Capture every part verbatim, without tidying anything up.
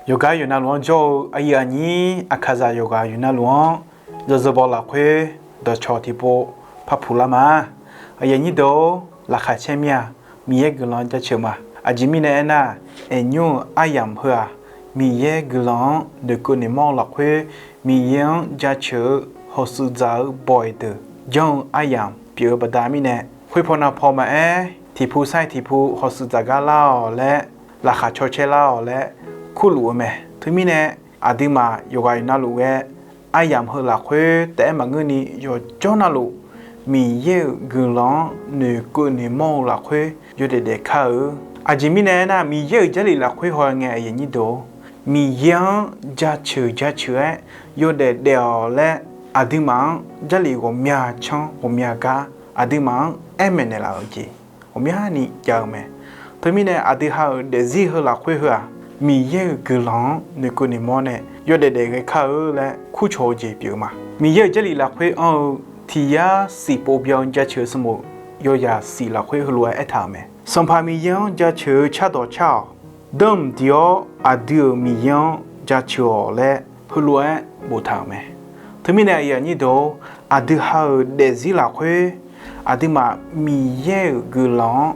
Yawqgar yawqnavluf-anr jawr-eu aqyuif aqnyir Aqkaqzaq yawqghaq yawqnavluf-anr yawzeu baw lafkhoer dawqcawq tiqpov parpuq lar ma. Aqyuif aqnyir deuq-or, laqkhaq caer mir-a. Miqyaer guiqlanq-anr jaceuq ma. Aqjeq mirnae aernar, aernymr-euq aryamq heu-aq, Miqyaer guiqlanq-anr noeqkeuv noeqmawr-eu lafkhoer, Miqyaer-anr jaceuq-eu hawshuif dzaq-eu bawq-iq deuq janr-eu aryamq pyeuf-eu baqda mirnae, khoerpaw navpaw maqaer, tiqpu sar-iq tiqpu hawshuif dzaq gar lar-awq laer, laqkhaq caw caer lar-awq laer kurluf-eu mae. Teumirnae, aqduimaf yawqghaq yawqnavluf ghae aryamq heu lafkhoer taef-aer maqngeurni, yawqjawr navluf Miqyaer-euq guiqlanq-anr noeqkeuv noeqmawr-eu lafkhoer yawdaef daef kar-eu. Aqjeq mirnae aernar, Miqyaer-euq Jarlif lafkhoer haw ngae, aqyuif aqnyir deuq-or, Miqyaer-anr jaceuq jaceuq-aer yawdaef daef-awq laer, aqduimaf-anr Jarlif ghawqmya canr ghawqmya gar aqduimaf-anr aer maeqnaeq laf-euq jeq ghawqmyani jav-eu mae. Teumirnae, aqdui ha-euq daefzir heu lafkhoer heu-aq, Miqyaer-euq guiqlanq-anr noeqkeuv noeqmawr nae yawdaef daef ghae kar-eu laer kurcawq-eu jeq pyeuf-eu ma. Miqyaer-euq Jarlif lafkhoer anr-eu tiq yar siqpov byan jaceuq-eu sanqbof yawzaq siq lafkhoer heulof-aer aertaq-euq mae. Sanqpaq Miqyaer-anr jaceuq-eu cardawq car-awq. Danrmq diq-awr aqdui-euq Miqyaer-anr jaceuq-awq laer heulof-aer boftaq-euq mae. Teumirnae aqyuif aqnyir deuq-or, aqdui ha-euq daefzir lafkhoer aqduimaf Miqyaer-euq guiqlanq-anr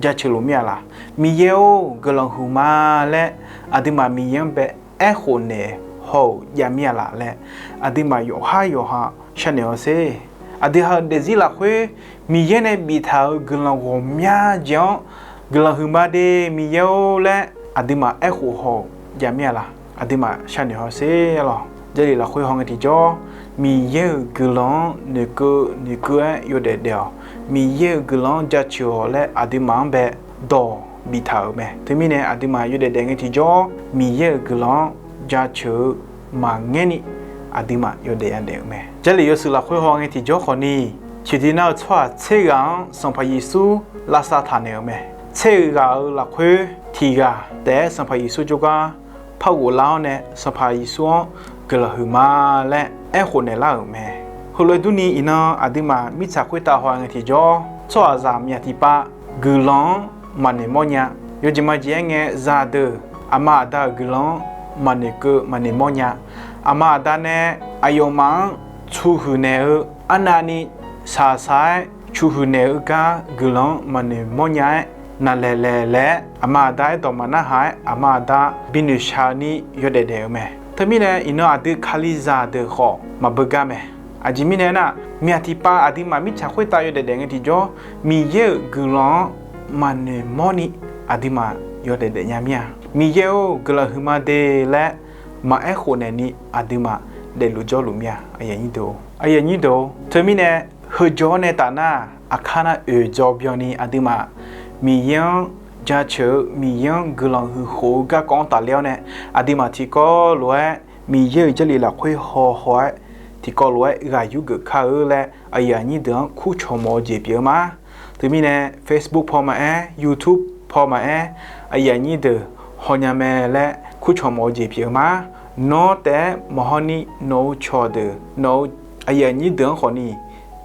jaceuq luf mir-a laq? Miqyaer-or, guiqlanq huiqma laer aqduimaf Miqyaer-anr bae aerkhof naeq haw-euq jav mir-a laq laer, aqduimaf yawqhar yawqha sharnoeq-awr sher. Aqdui ha-euq daefzir lafkhoer Miqyaer nae biftaq-euq guiqlanq ghawqmya jeq-anr guiqlanq huiqma de Miqyaer-or laer aqduimaf aerkhof haw-euq jav mir-a laq? Aqduimaf sharnoeq haw sher lawq. Jarlif lafkhoer haw ngae tiqjawr, Miqyaer-euq guiqlanq-anr noeqkeuv noeqkeuv-aer yawdaef daef-awq. Miqyaer-euq guiqlanq-anr jaceuq-awq laer aqduimaf-anr bae dawq biftaq-euq mae. Teumirnae aqduimaf yawdaef daef ngae tiqjawr, Miqyaer-euq guiqlanq-anr jaceuq-eu maqngaerni aqduimaf yawdaef yadaef-euq mae. Jarlif yawshuif lafkhoer haw ngae tiqjawr khawfni, tiqdui nar-eu tsawrhaq tser ghaq-anr Sanqpaq Yeqsur lavsav taq naeq-euq mae. Tser-eu ghaq-euq lafkhoer tiq ghaq taef-aer Sanqpaq Yeqsur jawrgar par ghoflar-awr nae Sanqpaq Yeqsur-anr guiqlanq huiqma laer aerkhof naeqlar-euq mae. Heulof-aer durni iqnan aqduimaf mirtsaq khoertav haw ngae tiqjawr, tsawrhaqzaq myaq tiqpav guiqlanq-anr maqnoeq mawrnya. Yawjeq majeq aer ngae, zaqdeuq aqma aqda-euq guiqlanq-anr maqnoeq keuv maqnoeq mawrnya. Aqma aqda nae aqyawfmaf-anr cuqhuiq naeq-eu arnavni shaqshaq-aer cuqhuiq naeq-eu gar guiqlanq-anr maqnoeq mawrnya-aer, naqlaeq laeq laeq-aer aqma aqda-aer dawq maqnar haq-aer aqma aqda binoeq shaq-eu ni yawdaef daef-eu mae. Teumirnae iqnan aqdui Kalizaq deuq khawf maqbeugar mae. Aqjeq mirnae aernar, myaq tiqpav aqduimaf mirtsaq khoertav yawdaef daef ngae tiqjawr, Miqyaer-euq guiqlanq-anr maqnoeq mawrni aqduimaf yawdaef daefnya mir-a. Miqyaer-or, guiqlanq huiqma de laer maqaer khofnaeq ni aqduimaf daefluf jawrluf mir-a. Aqyuif aqnyir deuq-or, teumirnae heujawr-awr nae taf nar, aqkar nar oeq dzaw byanni aqduimaf Miqyaer-anr jaceuq-eu, Miqyaer-anr guiqlanq huiq khof-eu garkawv-anr tafler-awr nae, aqduimaf tiqkawv lof-aer Miqyaer-euq Jarlif lafkhoer haw haw-aer tiqkawv lof-aer ghaq yurgeuf kar-eu laer aqyuif aqnyir deuq-anr kurcawq mawf-eu jeq pyeuf-eu ma. Teumirnae Facebook paw maqaer, YouTube paw maqaer, aqyuif aqnyir deuq hawnya mae laer kurcawq mawf-eu jeq pyeuf-eu ma. Nawr taef-aer maqhaw ni nawq-euq cawqdeuq, nawq-euq aqyuif aqnyir deuq-anr khawfni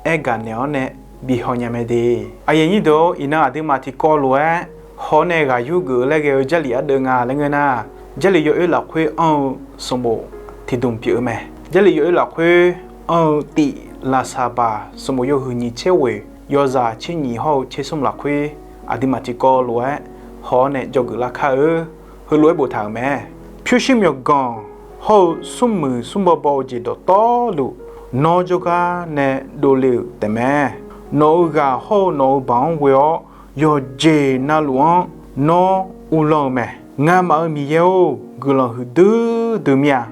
aer gaq naeq-awr nae bi hawnya mae de. Aqyuif aqnyir deuq-or, iqnan aqduimaf tiqkawv lof-aer haw-awr nae ghaq yurgeuf laer ghae-eu Jarlif ardeuv nga laer ngeur nar, Jarlif yawoer lafkhoer anr-eu sanqbof tiqdmq pyeuf-eu mae. Jarlif yawoer lafkhoer anr-eu tiv laqsaqbaq sanqbof yawhuiq nyiq tser ghoeq yawzaq tser nyiq hawr-eu tser smr lafkhoer aqduimaf tiqkawv lof-aer haw-awr nae dzawgeuf lar kar-eu. Heulof-aer boftaq-euq mae. Pyurshuir myawqganq hawr-eu smrmuiq smrbaw baw-eu jeq dawqtawvluf, nawr jawrgar nae dovle-euq taefmae. Nawq-euq ghaq hawr-eu nawq-euq baq-anr ghoe-awr, yawqjeq navluf-anr nawr uvlanr-eu mae. Ngamaf-euq Miqyaer-or, guiqlanq huiqdui dui mir-a.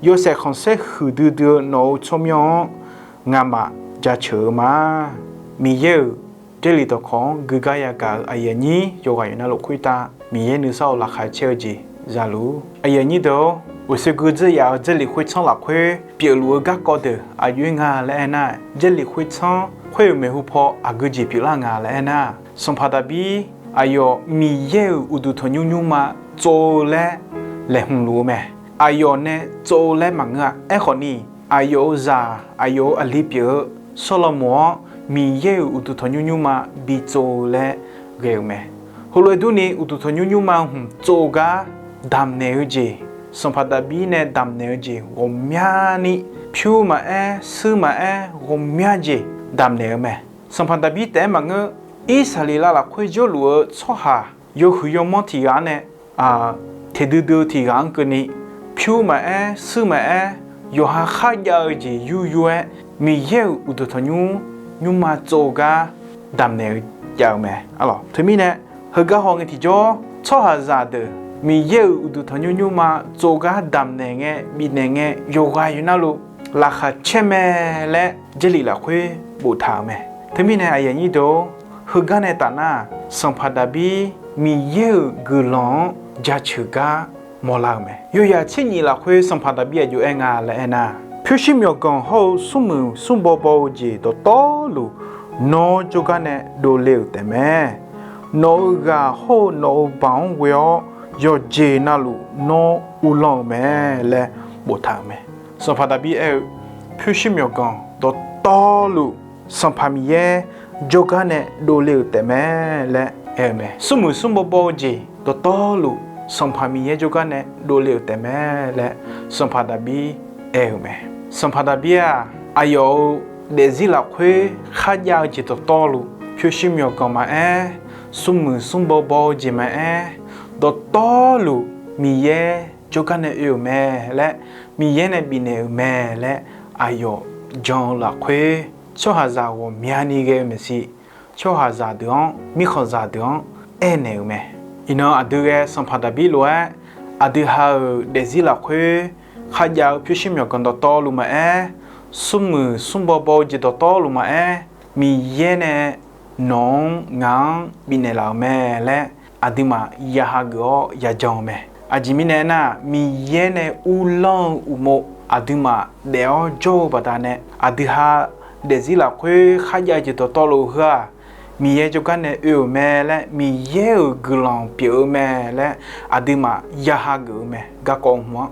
Yawshaef khanqsaer huiqdui dui-eu nawq-euq tsawrmyanr-anr ngamaf jaceuq-eu ma. Miqyaer-euq Jarlif dawqkawq-anr gui gar yagaq-euq aqyuif aqnyir yawqghaq yawqnavluf khoertav Miqyaer nuisar-eu laqkhaq caer-eu jeq zaluf-ur. Aqyuif aqnyir deuq-or, uqshoe gui dzeur yaf-eu Jarlif khoertsanr lafkhoer pyeufluf-eu garkawv deuq aqjox-aer nga laer aernar, Jarlif khoertsanr khoer-euq maeqhu paw aqgeu jeq pyeuflar nga laer aernar, sanqpaq Daqbir aqyawf Miqyaer-euq uqduq tanqnymr nymrma tsov-eu laer laeqhmq luf-eu mae. Aqyawf nae tsov-eu laer maqngeur-a. Aerkhawfni, aqyawf-euq zaq, aqyawf-euq aqli pyeuf-eu Sawrlaqmoq-anr Miqyaer-euq uqduq tanqnymr nymrma bi tsov-eu laer ghae-euq mae. Heulof-aer durni, uqduq tanqnymr nymrma hmq tsov gar damqnaeq-eu jeq, sanqpaq Daqbir nae damqnaeq-eu jeq ghawqmyani, pyur maqaer, shuir maqaer, ghawqmya jeq damqnaeq-eu mae. Sanqpaq Daqbir taef-aer maqngeur, Irsaqleqlav lafkhoer jawrluf-eu tsawrhaq yawhuiq yawmanr tiq ghaq-anr nae teqdui dui-eu tiq ghaq-anr keuvni, pyur maqaer, shuir maqaer, yawqha kharjav-eu jeq yur yur-aer, Miqyaer-euq uqduq tanqnymr nymrma tsov gar damqnaeq-eu jav-eu mae. Teumirnae, heugar hawngae tiqjawr, tsawrhaqzaq deuq Miqyaer-euq uqduq tanqnymr nymrma tsov gar damqnaeq ngae, bifnaeq ngae, yawqghaq yawqnavluf laqkhaq caer mae laer Jarlif lafkhoer boftaq-euq mae. Teumirnae aqyuif aqnyir deuq-or, heugar nae tafnar, sanqpaq Daqbir Miqyaer-euq guiqlanq-anr jaceuq gar mawrlar-euq mae. Yawyaq tser nyif lafkhoer sanqpaq Daqbir aqjox aer nga laer aernar, pyurshuir myawqganq hawr-eu smrmuiq smrbaw baw-eu jeq dawqtawvluf, nawr jawrgar nae dovle-euq taefmae. Nawq-euq ghaq hawr-eu nawq-euq baq-anr ghoe-awr, yawqjeq navluf nawr uvlanr-euq mae laer boftaq-euq mae. Sanqpaq Daqbir aer-eu, pyurshuir myawqganq dawqtawvluf, Sanqpaq Miqyaer jawrgar nae dovle-euq taefmae laer aer-eu mae. Smrmuiq smrbaw baw-eu jeq dawqtawvluf, Sanqpaq Miqyaer jawrgar nae dovle-euq taefmae laer sanqpaq Daqbir aer-euq mae. Sanqpaq Daqbir-aq, aqyawf-euq daefzir lafkhoer kharjav-eu jeq dawqtawvluf, pyurshuir myawqganq maqaer, smrmuiq smrbaw baw-eu jeq maqaer, dawqtawvluf Miqyaer jawrgar nae oe-euq mae laer, Miqyaer nae bifnaeq-euq mae laer aqyawf jan-eu lafkhoer, tsawrhaqzaq ghawqmyani ghae-eu maeqshi, tsawrhaqzaq deuq-anr, mirkhanqzaq deuq-anr aernaeq-euq mae. Iqnan aqdui ghae sanqpaq Daqbir lof-aer, aqdui ha-euq daefzir lafkhoer kharjav-eu pyurshuir myawqganq dawqtawvluf maqaer, smrmuiq smrbaw baw-eu jeq dawqtawvluf maqaer, Miqyaer nae nawq-anr ngaq-anr bifnaeq laf-euq mae laer aqduimaf ya hageuf-awr yajan-eu mae. Aqjeq mirnae aernar, Miqyaer nae uvlanr-eu uqmov aqduimaf daef-awr jawr-eu baqdanae, aqdui ha daefzir lafkhoer kharjav-eu jeq dawqtawvluf heu-aq, Miqyaer jawrgar nae oe-euq mae laer, Miqyaer-euq guiqlanq pyeuf-eu mae laer aqduimaf ya hageuf-eu mae, garkawv hmq-anr.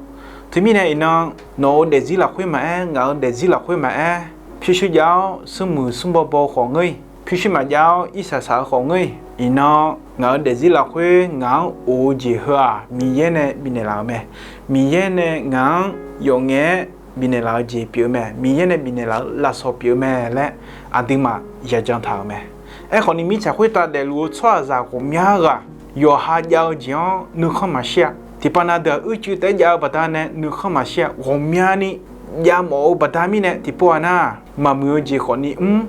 Teumirnae iqnan, nawq-euq daefzir lafkhoer maqaer, ngaq-euq daefzir lafkhoer maqaer, pyurshuir jav-awr smrmuiq smrbaw baw-eu khawf ngeur-iq, pyurshuir maqjav-awr irsaq saq-eu khawf ngeur-iq, iqnan ngaq-euq daefzir lafkhoer ngaq-anr of-eu jeq heu-aq, Miqyaer nae bifnaeq laf-euq mae. Miqyaer nae ngaq-anr yawf ngaef-aer bifnaeq laf-eu jeq pyeuf-eu mae. Miqyaer nae bifnaeq laf-eu lafsawq pyeuf-eu mae laer aqduimaf yajan taq-euq mae. Aerkhawfni, mirtsaq khoertav daefluf-eu tsawrhaqzaq ghawqmya ghaq yawqha jav-eu jeq-anr nuikhanr maqshir-a. Tiqpav na deuq-aq uicuiv taef-aer jav-eu baqdanae nuikhanr maqshir-a. Ghawqmyani javmawf-eu baqda mirnae tiqpov-aq nar, maqmuiq-eu jeq khawfni mr,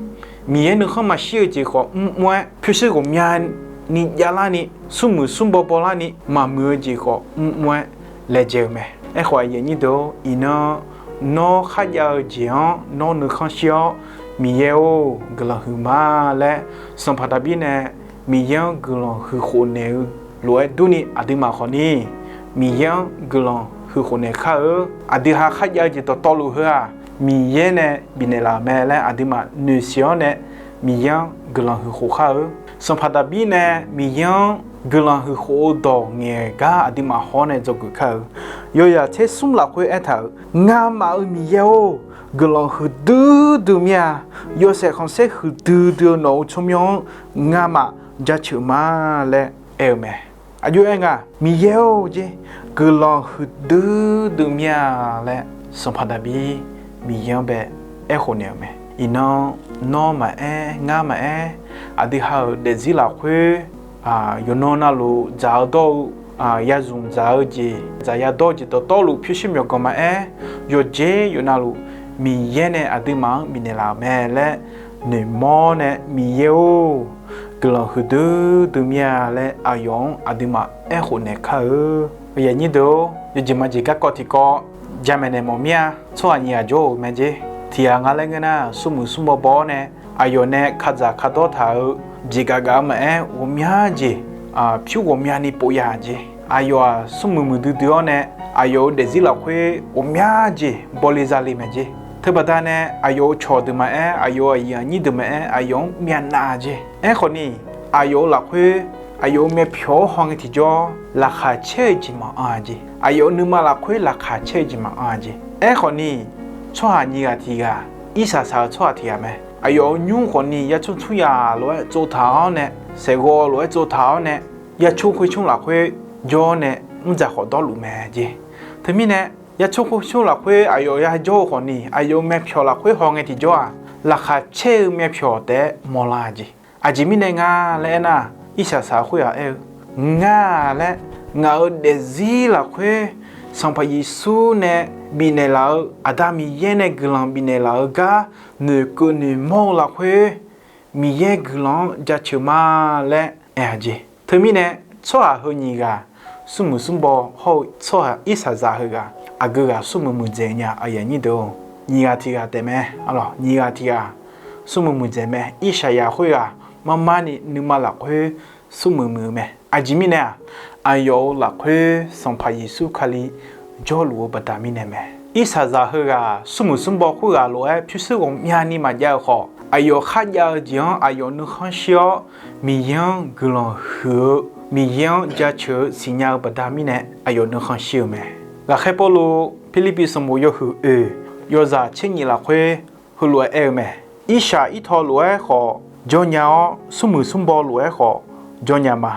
Miqyaer nuikhanr maqshir-eu jeq khawf mr mr-aer, pyurshuir ghawqmyani javlarni, smrmuiq smrbaw bawlarni, maqmuiq-eu jeq khawf mr mr-aer laejae-eu mae. Aerkhawf aqyuif aqnyir deuq-or, iqnan nawr kharjav-eu jeq-anr nawr nuikhanr shir-awr, Miqyaer-or, guiqlanq huiqma laer, sanqpaq Daqbir nae Miqyaer-anr guiqlanq huiqkhof naeq-eu lof-aer durni, aqduimaf khawfni Miqyaer-anr guiqlanq huiqkhof naeq kar-eu. Aqdui ha kharjav-eu jeq dawqtawvluf heu-aq, Miqyaer nae bifnaeq laf-euq mae laer aqduimaf noeqsiq-awr nae Miqyaer-anr guiqlanq huiqkhof kar-eu. Sanqpaq Daqbir nae Miqyaer-anr guiqlanq huiqkhof-eu dawq ngaeq gar aqduimaf haw-awr nae dzawgeuf kar-eu. Yawyaq tser smr lafkhoer aertaq-euq, Ngamaf-euq Miqyaer-or, guiqlanq huiqdui dui mir-a. Yawshaef khanqsaer huiqdui dui-eu nawq-euq tsawrmyanr-anr ngamaf jaceuq ma laer aer-eu mae. Aqjox aer nga, Miqyaer-or jer, guiqlanq huiqdui dui mir-a laer, sanqpaq Daqbir Miqyaer-anr bae aerkhof naeq-euq mae. Iqnan nawr maqaer, ngar maqaer, aqdui ha-euq daefzir lafkhoer, yawqnan navluf dzaq-eu dawr-eu, yazmq dzaq-eu jeq, dzaq ya dawr-eu jeq dawqtawvluf pyurshuir myawqganq maqaer, yawqjeq yawqnavluf Miqyaer nae aqduimaf-anr bifnaeq laf-euq mae laer noeqmawr nae, Miqyaer-or, guiqlanq huiqdui dui mir-a laer aqyawf-anr aqduimaf aerkhof naeq kar-eu. Aqyuif aqnyir deuq-or, yawjeq majeq garkawv tiqkawv jamaeq naeq mawf mir-a. Tsawrhaq nyiq ghaq jawr-euq mae jer. Tiq ghaq nga laer ngeur nar, smrmuiq smrbaw baw-awr nae aqyawf nae kadzaq kadawr taq-euq jeq gaq gaq-eu maqaer, ghawqmya jeq, pyur ghawqmyani pov ya-aq jeq. Aqyawf-aq smrmuiq muiqdui dui-awr nae, aqyawf-euq daefzir lafkhoer ghawqmya jeq bawle zale mae jer. Teubaqda nae aqyawf-euq cawqdeuq maqaer, aqyawf-euq aqyuif aqnyir deuq maqaer, aqyawf-anr myavnav jeq. Aerkhawfni, aqyawf-euq lafkhoer, aqyawf-euq myavpyawq-awr haw ngae tiqjawr, laqkhaq caer-eu jeq maqanr-a jeq. Aqyawf-euq nuima lafkhoer laqkhaq caer-eu jeq maqanr-a jeq. Aerkhawfni, tsawrhaq nyiq ghaq tiq ghaq, irsaq saq-eu tsawrhaq tiq ghaq mae. Aqyawf-euq nymr khawfni yartsmr tsmr yaq lof-aer tsovtaq-awr nae, saeqghawv lof-aer tsovtaq-awr nae, ya tsawr khoer tsawr lafkhoer jawr nae mr dzaq khawf dawrluf mae jeq. Teumirnae, ya tsawr khoer tsawr lafkhoer aqyawf ya jawr-eu khawfni, aqyawf-euq myavpyawq lafkhoer haw ngae tiqjawr-aq, laqkhaq caer-eu myavpyawq taef-aer mawrlar jeq. Aqjeq mirnae nga laer aernar, irsaqsaq khoer-aq aer-eu, Ngar laer, ngaq-euq daefzir lafkhoer Sanqpaq Yeqsur nae bifnaeq laf-eu, Aqda Miqyaer nae guiqlanq bifnaeq laf-eu gar noeqkeuv noeqmawr-eu lafkhoer, Miqyaer guiqlanq-anr jaceuq ma laer aer-a jeq. Teumirnae, tsawrhaq heu nyiq ghaq, smrmuiq smrbaw hawr-eu tsawrhaq irsaqzaq heughaq, aqgeu ghaq smrmuiq muiqdzaeq nya aqyuif aqnyir deuq-or, nyiq ghaq tiq ghaq taefmae. Nyiq ghaq tiq ghaq smrmuiq muiqdzaeq mae. Irsaqyaq khoerghaq marmarni nuima lafkhoer smrmuiq muiq-eu mae. Aqjeq mirnae-aq, aqyawf-euq lafkhoer Sanqpaq Yeqsur Kali jawrluf-eu baqda mirnae mae. Irsaqzaq heughaq smrmuiq smrbaw khoerghaq lof-aer pyurshuir ghawqmyani maqjav-eu khawf, aqyawf kharjav-eu jeq-anr aqyawf nuikhanr shir-awr, Miqyaer-anr guiqlanq huiq-eu, Miqyaer-anr jaceuq-eu siqnya-eu baqda mirnae aqyawf nuikhanr shir-eu mae. Ghaqkhaer Pawrluv Pirlirpiv sanqbof yawhuiq oeq yawzaq tser nyif lafkhoer heulof-aer aer-eu mae. Irsaq irtaw lof-aer khawf jawrnya-awr, smrmuiq smrbaw lof-aer khawf jawrnya ma.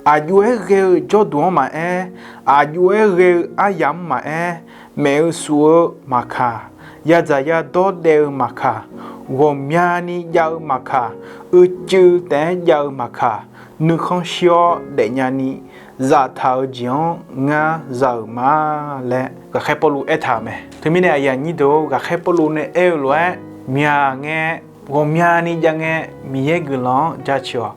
Aqjox-aer ghae-eu jawrduq-anr maqaer, aqjox-aer ghae-eu aryamq-anr maqaer, maef-eu suf-eu maqkaq, yadzaq yadawr daev-eu maqkaq, ghawqmyani jav-eu maqkaq, uicuiv taef-aer jav-eu maqkaq, nuikhanr shir-awr daefnya ni zaftaq-eu jeq-anr ngar za-euq ma laer Ghaqkhaer Pawrluv aertaq-euq mae. Teumirnae aqyuif aqnyir deuq-or, Ghaqkhaer Pawrluv nae aer-eu lof-aer myaq ngae, ghawqmyani jav ngae Miqyaer guiqlanq-anr jaceuq-awq.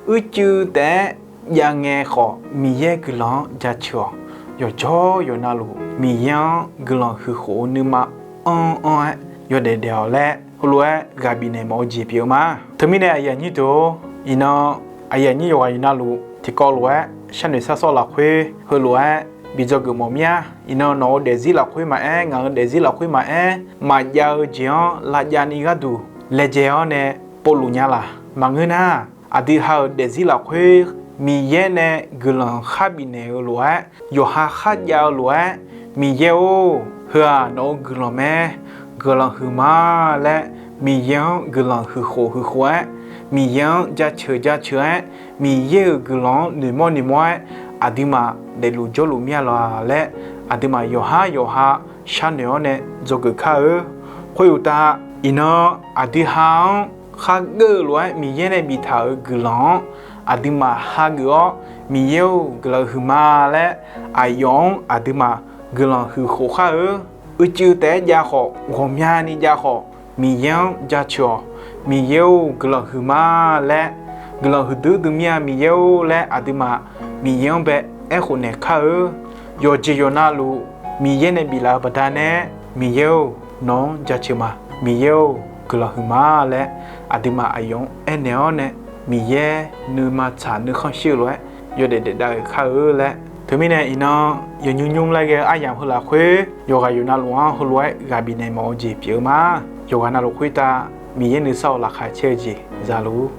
Uicuiv taef-aer jav ngae khawf Miqyaer guiqlanq-anr jaceuq-awq. Yawqjawr yawqnavluf Miqyaer-anr guiqlanq huiq khof-eu nuima anr anr-aer yawdaef daef-awq laer heulof-aer ghaq bifnaeq mawf-eu jeq pyeuf-eu ma. Teumirnae aqyuif aqnyir deuq-or, iqnan aqyuif aqnyir yawqghaq yawqnavluf tiqkawv lof-aer sharnoeq sharshawr lafkhoer heulof-aer bi dzawgeuf mawf mir-a. Iqnan nawq-euq daefzir lafkhoer maqaer, ngaq-euq daefzir lafkhoer maqaer, maqjav-eu jeq-anr lavjav ni gharduq laejae-awr nae povluf nya laq. Maqngeur nar, aqdui ha-euq daefzir lafkhoer Miqyaer nae guiqlanq khar bifnaeq-eu lof-aer, yawqha kharjav-eu lof-aer, Miqyaer-or, heu-aq nawq-euq guiqlanq mae, guiqlanq huiq ma laer, Miqyaer-anr guiqlanq huiq khof huiq khof-aer, Miqyaer-anr jaceuq jaceuq-aer, Miqyaer-euq guiqlanq-anr noeqmawr noeqmawr-aer, aqduimaf daefluf jawrluf mir-a laq laer, aqduimaf yawqhar yawqha sharnoeq-awr nae dzawgeuf kar-eu. Khoeruqtaf, iqnan aqdui ha-anr khargeur-eu lof-aer Miqyaer nae biftaq-euq guiqlanq-anr aqduimaf hageuf-awr, Miqyaer-or, guiqlanq huiq ma laer, aqyawf-anr aqduimaf guiqlanq huiq khof khar-eu. Uicuiv taef-aer jav khawf, ghawqmyani jav khawf, Miqyaer-anr jaceuq-awq. Miqyaer-or, guiqlanq huiq ma laer, guiqlanq huiqdui dui mir-a Miqyaer-or laer, aqduimaf Miqyaer-anr bae aerkhof naeq kar-eu. Yawqjeq yawqnavluf Miqyaer nae biflaf-eu baqdanae, Miqyaer-or, nawq-anr jaceuq ma, Miqyaer-or, guiqlanq huiq ma laer, aqduimaf aqyawf-anr aernaeq-awr nae, Miqyaer nuima tsaq nuikhanr shir-eu lof-aer yawdaef daefdav-euq kar-eu laer. Teumirnae iqnan yawnymr nymr laer ghae-eu aryamq heu lafkhoer yawqghaq yawqnavluf-anr heulof-aer ghaq bifnaeq mawf-eu jeq pyeuf-eu ma. Yawqghaq navluf khoertav Miqyaer nuisar-awr laqkhaq caer-eu jeq zaluf.